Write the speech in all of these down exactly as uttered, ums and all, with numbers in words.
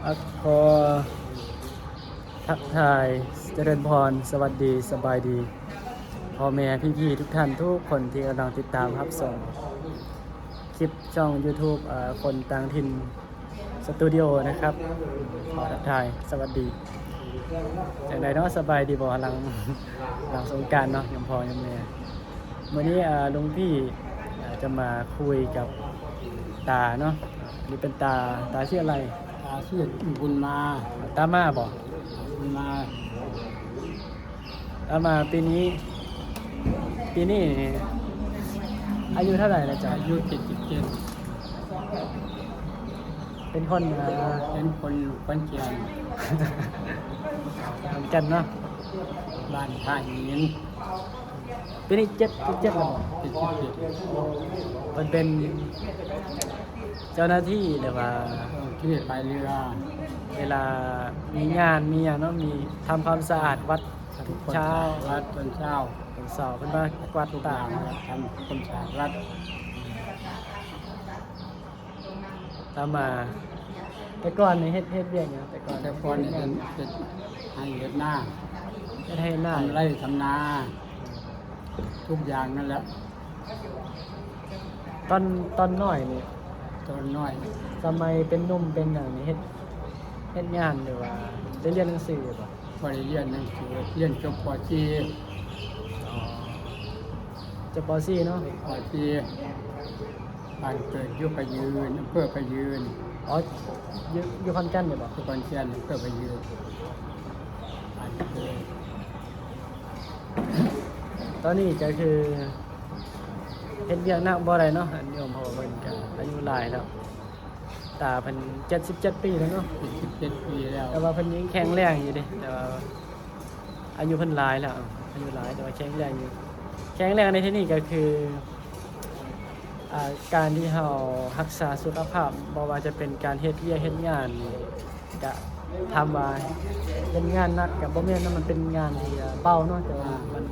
ครับ ขอทักทาย เจริญพร สวัสดี สบายดี พ่อแม่พี่ๆทุกท่านทุกคนที่กำลังติดตามรับชมคลิปช่อง YouTube เอ่อ คนต่างถิ่นสตูดิโอนะครับ ขอทักทาย สวัสดี จั่งใดเนาะ สบายดีบ่ หลัง หลังสงกรานต์เนาะ ยมพ่อยมแม่ มื้อนี้ อ่า ลุงพี่ อ่า จะมาคุยกับตาเนาะ นี่เป็นตา ตาชื่ออะไร ตาชื่อบุญมา ตามาบ่ บุญมา ตามาปีนี้ ปีนี้นี่อายุเท่าไหร่แล้วจ๊ะ อายุเจ็ดสิบเจ็ด เป็นคน อ่า เป็นคนขอนแก่น ขอนแก่นเนาะ บ้านท่าหิน ปีนี้เจ็ดสิบเจ็ดแล้วบ่ เจ็ดสิบเจ็ด มันเป็นเจ้าหน้าที่หรือว่า เออ ที่พายเรือ เวลามีงานมีอย่างเนาะ มีทำความสะอาดวัดทุกเช้า วัดตอนเช้า ตอนเช้าเพิ่นมากวาด ทุก ตา อย่าง ทำความสะอาดวัด ตามา แต่ก่อนนี่เฮ็ด เฮ็ดเวียกหยัง แต่ก่อน แต่ก่อนนี่เป็น เป็นไฮ่เฮ็ดนา เฮ็ดไฮ่เฮ็ดนา ทำไร่ทำนา ทุกอย่างนั่นแหละ ตอน ตอนน้อยนี่ ตอนน้อย สมัยเป็นหนุ่มเป็นหยังนี่ เฮ็ด เฮ็ดงานหรือว่าได้เรียนหนังสือบ่ บ่ได้เรียนหนังสือ เรียนจบ ป.สี่ อ๋อ จบ ป.สี่ เนาะ ป.สี่ บ้านเกิดอยู่พะยืน อำเภอพะยืน อ๋อ อยู่ อยู่ขอนแก่นนี่บ่ อยู่ขอนแก่น อำเภอพะยืน บ้านเกิด ตอนนี้ก็คือเฮ็ดเวียกหนักบ่ได้เนาะ อันนี้ เพราะว่าเพิ่นก็อายุหลายแล้ว ตาเพิ่นเจ็ดสิบเจ็ดปีแล้วเนาะ เจ็ดสิบเจ็ดปีแล้ว แต่ว่าเพิ่นยังแข็งแรงอยู่เด้ แต่ว่าอายุเพิ่นหลายแล้ว อายุหลายแต่ว่าแข็งแรงอยู่ แข็งแรงในที่นี้ก็คือ อ่า การที่เรารักษาสุขภาพ บ่ว่าจะเป็นการเฮ็ดเวียกเฮ็ดงานนี่ ก็ถามว่าเป็นงานหนักก็บ่แม่นนะ มันเป็นงานที่เบาเนาะ แต่ว่ามัน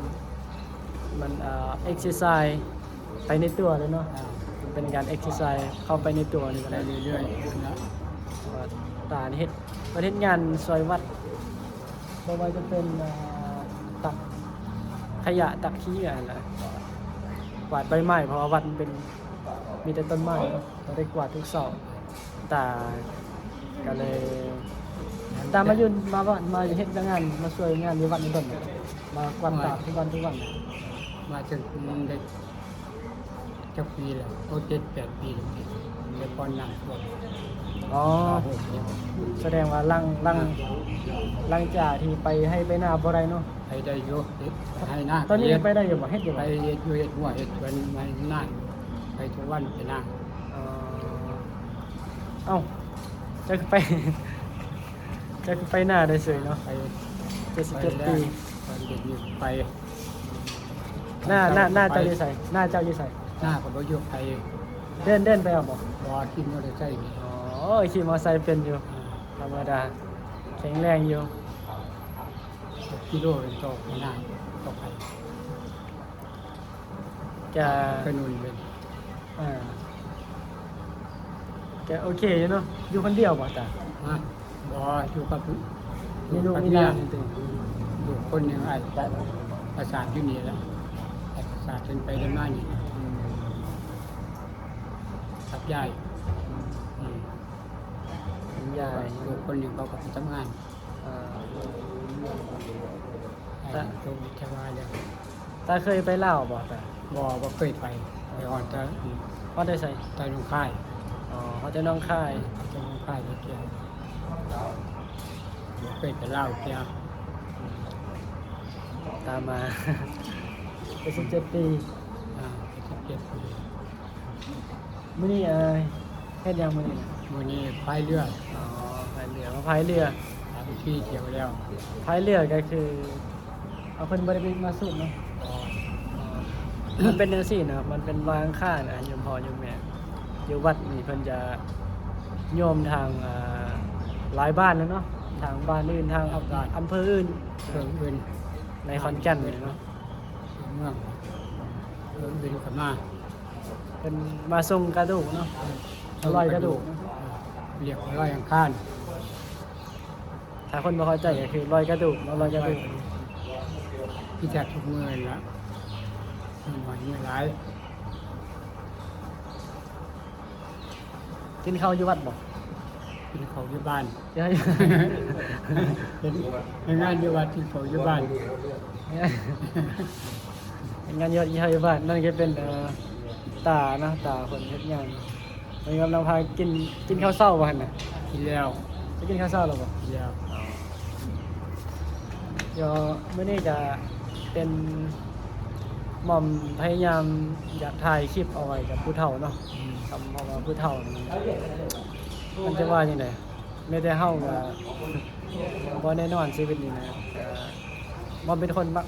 มัน เอ่อ เอ็กเซอร์ไซส์ไปในตัวเลยเนาะ อ่า มันเป็นการเอ็กเซอร์ไซส์เข้าไปในตัวนี่ก็ ไป ได้ เรื่อยๆนะ ว่าตานี่เฮ็ด เพิ่นเฮ็ดงานซอยวัด บ่ว่าจะเป็น เอ่อ ตักขยะตักขี้อะไรนะ กวาดใบไม้ เพราะว่าวัดมันเป็น มีแต่ต้นไม้เนาะ ก็ได้กวาดทุกเสาร์ ตาก็เลย ตามาอยู่ มาวัด มาเฮ็ดงาน มาช่วยงานอยู่วัดนี่โดน มากวาดตาทุกวันทุกวัน มาถึงมันได้จักปีแล้ว โอ้ เจ็ดแปดปีแล้ว แต่ก่อนน้ำท่วม อ๋อ มาหกเจ็ด แสดงว่าหลัง หลัง หลังจากที่ไปไฮ่ไปนาบ่ได้เนาะ ไปได้อยู่ เฮ็ดไฮ่นา ตอนนี้ เฮ็ด ไปได้อยู่บ่ เฮ็ดอยู่บ่ ไปเฮ็ดอยู่ เฮ็ดหัว เฮ็ดสวนไฮ่นา ไปทุกวันไปนา อ๋อ เอ้า เจ้าคือไป เจ้าคือไปนาได้เฉยเนาะ ไป เจ็ดสิบเจ็ด ไปแล้ว ปี ตอนเด็กนี่ไป นา นา นาเจ้าอยู่ไส นาเจ้าอยู่ไส นาก็บ่อยู่ไกล เดิน เดินไปเอาบ่ บ่ ขี่มอเตอร์ไซค์นี่ อ๋อ ขี่มอเตอร์ไซค์เป็นอยู่ อ่า ธรรมดา แข็งแรงอยู่ หกกิโลเป็นต่อไปนา ต่อไป จะ ไปนู่นเป็น อ่า ก็โอเคอยู่เนาะ อยู่คนเดียวบ่ตา ฮะ บ่ อยู่กับ มีลูก อยู่กับ มีหลาน เมีย ติ ลูกคนหนึ่ง ไอ้ประสาทอยู่นี่แหละ ไอ้ประสาทเป็นไปได้มานี่ อืม กับยาย อืม คุณยาย ลูกคนหนึ่งเขาก็ไปทำงาน อ่า ไอ้ แต่ ตัววิทยาลัย ตาเคยไปลาวบ่ตา บ่ บ่เคยไป ไปฮอดแต่ ฮอดแต่ไส แต่หนองคาย อ๋อ ฮอดแต่หนองคาย แต่หนองคายเทื่อ บ่เคยไปลาวเทื่อ ตามมา เจ็ดสิบเจ็ด ปี อ่า เจ็ดสิบเจ็ด ปี มื้อนี้ เอ่อ เฮ็ดหยังมื้อนี้น่ะ มื้อนี้พายเรือ อ๋อ พายเรือ มาพายเรือ สามสี่เที่ยวแล้ว พายเรือก็คือ เอา เพิ่นบ่ได้มาสูบเนาะ อ๋อ อ๋อ มันเป็นจังซี่นะ มันเป็นวันอังคารนะ โยมพ่อโยมแม่ อยู่วัดนี่เพิ่นจะโยมทาง อ่า หลายบ้านแล้วเนาะ ทางบ้านอื่น ทาง หลายบ้าน อำเภออื่น อำเภออื่น ในขอนแก่นนี่เนาะ เมือง เออ เดินเข้ามา เป็นมาส่งกระดูกเนาะ ส่งกระดูก ลอยกระดูกเนาะ เรียกว่าลอยอังคาร ถ้าคนบ่เข้าใจก็คือลอยกระดูกเนาะ ลอยกระดูก ที่แทบทุกมื้อนั่นละ มื้อน้อยมื้อหลาย กินข้าวอยู่วัดบ่? กินข้าวอยู่บ้าน เดี๋ยว เป็น เป็นงานอยู่วัด กินข้าวอยู่บ้าน เป็นงานอยู่วัด กินข้าวอยู่บ้าน นั่นก็เป็น เอ่อ ตาเนาะ ตาคนเฮ็ดงาน วันนี้กำลังพากิน กินข้าวเช้าบ่หั่นน่ะ? กินแล้ว จะกินข้าวเช้าแล้วบ่? กินแล้ว เดี๋ยวมื้อนี้จะเป็น หม่อมพยายามอยากถ่ายคลิปเอาไว้กับผู้เฒ่าเนาะ อืม คำ เพราะว่าผู้เฒ่านี่ มันจะว่าจั่งใด แม้แต่เฮาก็บ่แน่นอนชีวิตนี้นะ แต่หม่อมเป็นคนมัก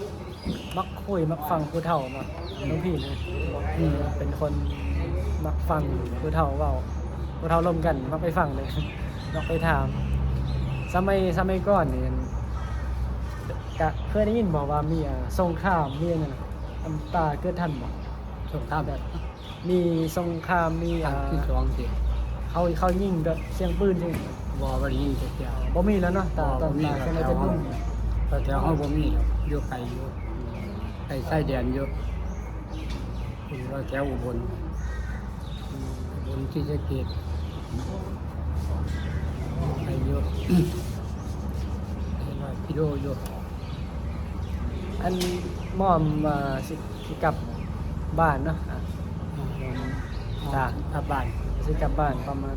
มักคุยมักฟังผู้เฒ่าเนาะ หลวงพี่นะ อืม เป็นคนมักฟังผู้เฒ่าเว้า ผู้เฒ่าลมกัน มักไปฟังเลย มักไปถาม สมัย สมัยก่อนนี่ กะเคยได้ยินบ่ว่ามี อ่า สงคราม มีอันนั้นน่ะ อันตาเกิดทันบ่? สงครามแบบ มีสงคราม มี ครั้งที่ อ่า สองสิ เขา เขายิงแบบเสียงปืนสิ บ่ บ่ได้ยิงจักเทื่อ บ่มีแล้วเนาะ ตา บ่ ตอน บ่มี ตา แล้ว สมัยเป็นหนุ่ม แถว แถวเฮาบ่มีดอก อยู่ไกลอยู่ ไกลชายแดนอยู่ อยู่แถวอุบล อืม อุบลศรีสะเกษ ไกลอยู่ ไกลร้อยกิโลอยู่ อันหม่อม เอ่อ สิ สิกลับบ้านเนาะ อ่ะ อืม จ้ะ กลับบ้าน สิกลับบ้านประมาณ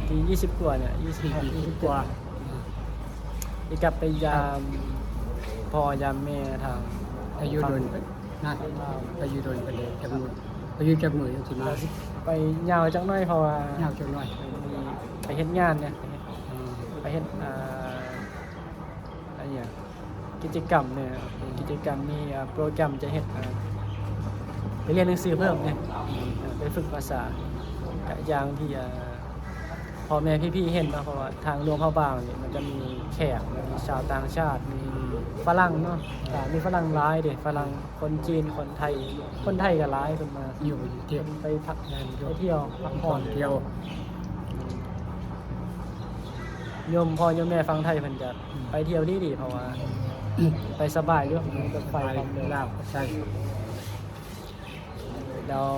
ที่ยี่สิบกว่าเนี่ย ยี่สิบหก ยี่สิบกว่า ยี่สิบเจ็ด สิกลับไปยามพ่อยามแม่ทาง ไปอยู่โดน ฝั่ง นะ ไปอยู่โดนไปเลยจักมื้อ ไปอยู่จักมื้อจังสิมา ก็สิไปยาวจักหน่อย เพราะว่า ยาวจักหน่อย ไปเฮ็ดงานเนี่ย อ่า ไปเฮ็ด อ่า อะไรเนี่ย กิจกรรมเนี่ย กิจกรรมมี อ่า โปรแกรมจะเฮ็ด อ่า ไปเรียนหนังสือเพิ่มเนี่ย อ่า ไปฝึกภาษา กะอย่างที่ อ่า พ่อแม่พี่ๆเห็นเนาะ เพราะว่าทางหลวงพระบางนี่มันจะมีแขก มีชาวต่างชาติ มีฝรั่งเนาะ อ่า มีฝรั่งหลายเด้ ฝรั่ง คนจีน คนไทย คนไทยก็หลาย เพิ่นมา อยู่เที่ยว เพิ่นไปพัก งานอยู่ ไปเที่ยว พักผ่อน เที่ยว โยมพ่อโยมแม่ฝั่งไทยเพิ่นจะ อืม ไปเที่ยวดีๆ เพราะว่า ไปสบายอยู่ รถไฟ ไป ความเร็ว ลาวก็ใช่ แล้ว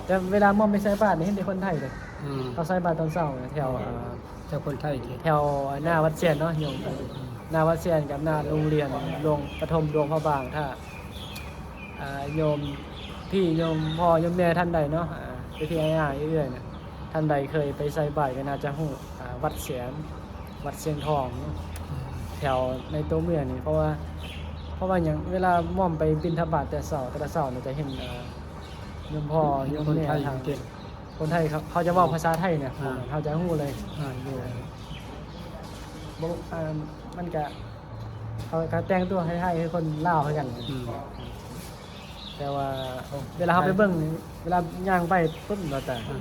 แต่เวลาหม่อมไปใส่บาตรนี่เห็นแต่คนไทยเลย อืม เขาใส่บาตรตอนเช้าเนี่ย แถว อ่า เจ้าคนไทยที่ แถวหน้าวัดเซียนเนาะโยม หน้าวัดเซียนกับหน้าโรงเรียนหลวงประถมหลวงพระบาง ถ้า อ่า โยมพี่โยมพ่อโยมแม่ท่านใดเนาะ อ่า พี่ๆอ้ายๆเอื้อยๆนะ ท่านใดเคยไปใส่บาตรก็น่าจะฮู้ อ่า วัดเซียน วัดเซียงทองเนาะ อืม แถวในตัวเมืองนี่ เพราะว่า เพราะว่าหยัง เวลาหม่อมไปบิณฑบาตแต่เช้า แต่ละเช้านี่จะเห็น อ่า โยมพ่อโยมแม่ คนไทย ทาง อยู่เต็ม คนไทยเขา เขาจะเว้าภาษาไทยเนี่ย อ่า เขาจะฮู้เลย อ่า อยู่ บ่ อ่า มันก็ เขาก็แต่งตัวไทยๆ คือคนลาวคือกัน อืม แต่ว่า โอ้ เวลาเขาไปเบิ่ง เวลาย่างไปปุ๊บ เราจะ อ่า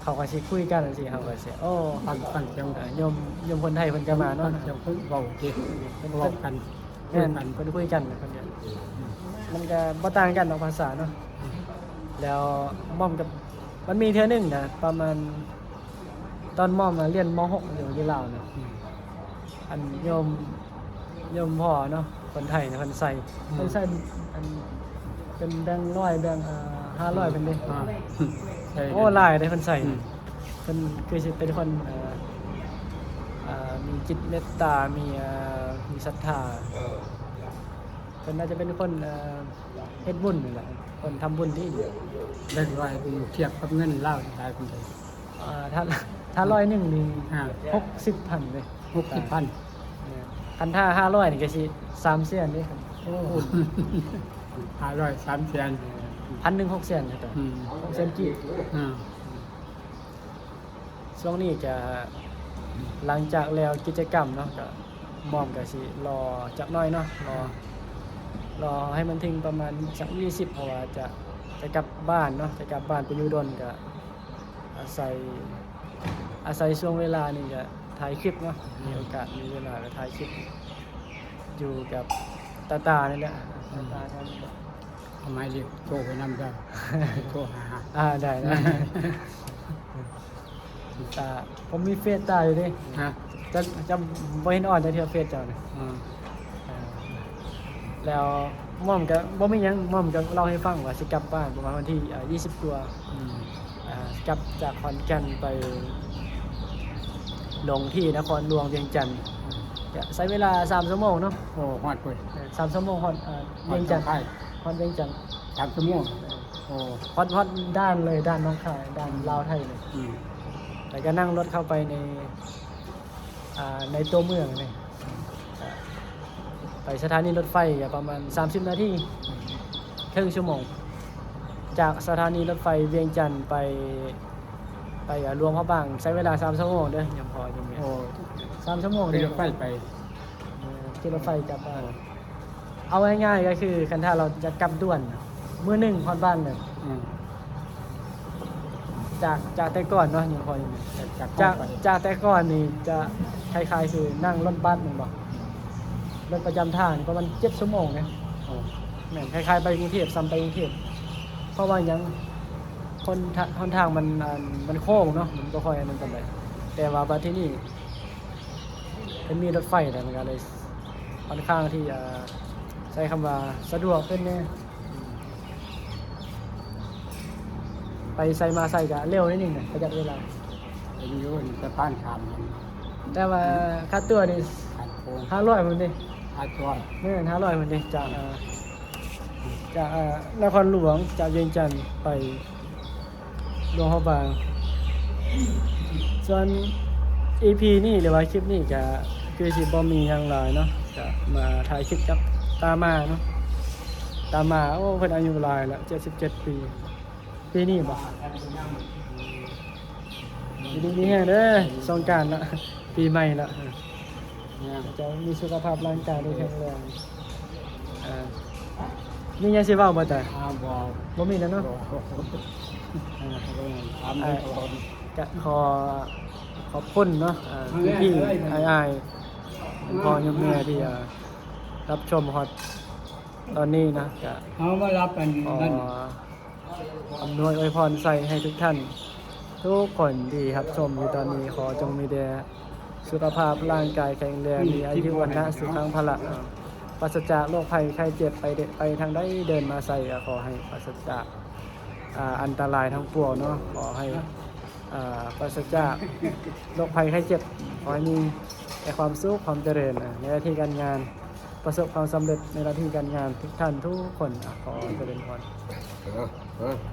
เขาก็สิคุยกันจังซี่ เขาก็สิ โอ้ ฟัง ฟังเสียง อ่า โยม โยมคนไทยเพิ่นก็มาเนาะ ฟังเสียงเพิ่นเว้าติ เพิ่น เว้ากัน แม่น คุยกัน เพิ่นคุยกัน เพิ่นก็ อืม มันก็บ่ต่างกันดอกภาษาเนาะ อืม แล้วหม่อมกับ มันมีเทื่อหนึ่งนะ ประมาณ ตอนหม่อมมาเรียน ม.หก อยู่ อยู่ลาวนะ อืม อันโยม โยมพ่อเนาะ คนไทยนะ เพิ่นใส่ อืม เพิ่นใส่ อัน เป็นแบงค์ร้อย แบงค์ อ่า ห้าร้อย เพิ่นเด้ อ่า ใช่ โอ้ หลายเด้เพิ่นใส่ อืม เพิ่นคือสิเป็นคน เอ่อ อ่า มีจิตเมตตา มี เอ่อ มีศรัทธา เพิ่นน่าจะเป็นคน เอ่อ เฮ็ดบุญนี่แหละ คนทำบุญดี แบงค์ร้อย เทียบกับเงินลาวหลายปานใด อ่า ถ้า ถ้าร้อยหนึ่งนี่ อ่า หกสิบพันเลย หกสิบพัน เนี่ย คันถ้าห้าร้อยนี่ก็สิสามแสนเด้ครับ โอ้ ห้าร้อย สามแสน พันหนึ่ง หกแสนครับ อืม หกแสนกีบ อ่า ช่วงนี้ก็หลังจากแล้วกิจกรรมเนาะ ก็หม่อมก็สิรอจักหน่อยเนาะ รอ รอให้มันถึงประมาณสักยี่สิบ เพราะว่าจะ จะกลับบ้านเนาะ จะกลับบ้านไปอยู่ดอนก็ อาศัย อาศัยช่วงเวลานี่ก็ถ่ายคลิปเนาะ มีโอกาสมีเวลาก็ถ่ายคลิป อยู่กับตาตานี่แหละ อืม ตาตาท่านนี้แหละ เอาหมายเลขโทรไปนำเด้อ โทรหา อ่า ได้ ได้ ตา ผมมีเฟซตาอยู่เด้ ฮะ จะ จะบ่เห็นออนจักเทื่อเฟซเจ้านะ อ่า อ่า แล้วหม่อมก็บ่มีหยัง หม่อมก็เล่าให้ฟังว่าสิกลับบ้านประมาณวันที่ เอ่อ ยี่สิบกว่า อืม อ่า กลับจากขอนแก่นไปลงที่นครหลวงเวียงจันทน์ อืม ก็ใช้เวลาสามชั่วโมงเนาะ โอ้ ฮอดพุ้น เออ สามชั่วโมงฮอด อ่า ฮอด เวียงจันทน์ หนองคาย ฮอดเวียงจันทน์ สามชั่วโมง โอ้ ฮอด ฮอดด่านเลย ด่านหนองคาย ด่าน อืม ลาวไทยเลย อืม แล้วก็นั่งรถเข้าไปใน อ่า ในตัวเมืองเลย ไปสถานีรถไฟก็ประมาณสามสิบนาที ครึ่งชั่วโมง จากสถานีรถไฟเวียงจันทน์ไป ไป อ่า หลวงพระบาง ใช้เวลาสามชั่วโมงเด้อ ยังพอยังแม่น โอ้ สามชั่วโมง ขี่รถไฟไป เออ ขี่รถไฟกลับบ้าน เอาง่ายๆก็คือ คันถ้าเราจะกลับด่วน มื้อหนึ่งฮอดบ้านเลย อืม จาก จากแต่ก่อนเนาะ ยังพออยู่ จาก จาก จากแต่ก่อนนี่จะคล้ายๆคือนั่งรถบัสแม่นบ่ รถประจำทางนี่ประมาณเจ็ดชั่วโมงเนี่ย โอ้ แม่น คล้ายๆไปกรุงเทพ ซ้ำไปกรุงเทพ เพราะว่าหยัง คนทะ- หนทางมัน อัน มันโค้งเนาะ มันบ่ค่อยอันนั้นปานใด แต่ว่าบัดทีนี้ มันมีรถไฟแล้ว มันก็เลยค่อนข้างที่จะ ใช้คำว่าสะดวกขึ้นแน่ ไปไสมาไสก็เร็วนิดนึงนะ ประหยัดเวลา เห็นอยู่ เห็นสะพานข้าม แต่ว่าค่าตั๋วนี่ ค่าตั๋ว ห้าร้อยพุ้นเด้ ค่าตั๋ว แม่น ห้าร้อยพุ้นเด้ จาก อ่า จาก อ่า นครหลวง จากเวียงจันทน์ไปหลวงพระบาง ส่วน อีพี นี้หรือว่าคลิปนี้ก็คือสิบ่มีหยังหลายเนาะ ก็มาถ่ายคลิปกับตามาเนาะ ตามา โอ้ เพิ่นอายุหลายแล้ว เจ็ดสิบเจ็ดปี ปีนี้บ่ อยู่ดีมีแฮงเด้อ สงกรานต์ละ ปีใหม่ละ เนี่ย จะมีสุขภาพร่างกายที่แข็งแรง อ่า มีหยังสิเว้าบ่ตา อ่า บ่ บ่มีแล้วเนาะ บ่ อ่า ถามได้ตลอด ก็ขอขอบคุณเนาะ อ่า พี่ๆ อ้ายๆ พ่อโยมแม่ที่ อ่า รับชมฮอดตอนนี้นะ ก็ เอามารับกัน ขอ นั่น อำนวยอวยพรใส่ให้ทุกท่าน ทุกคนที่รับชมอยู่ตอนนี้ ขอจงมีแต่สุขภาพร่างกายแข็งแรง มีอายุ วรรณะ สุขัง พละ ปราศจากโรคภัยไข้เจ็บ ไปเด- ไปทางใดเดินมาใสก็ขอให้ปราศจาก อ่า อันตรายทั้งปวงเนาะ ขอให้ อ่า ปราศจากโรคภัยไข้เจ็บ ขอให้มีแต่ความสุขความเจริญ อ่า ในหน้าที่การงาน ประสบความสำเร็จในหน้าที่การงานทุกท่านทุกคน อ่ะ ขอเจริญพร เออ เออ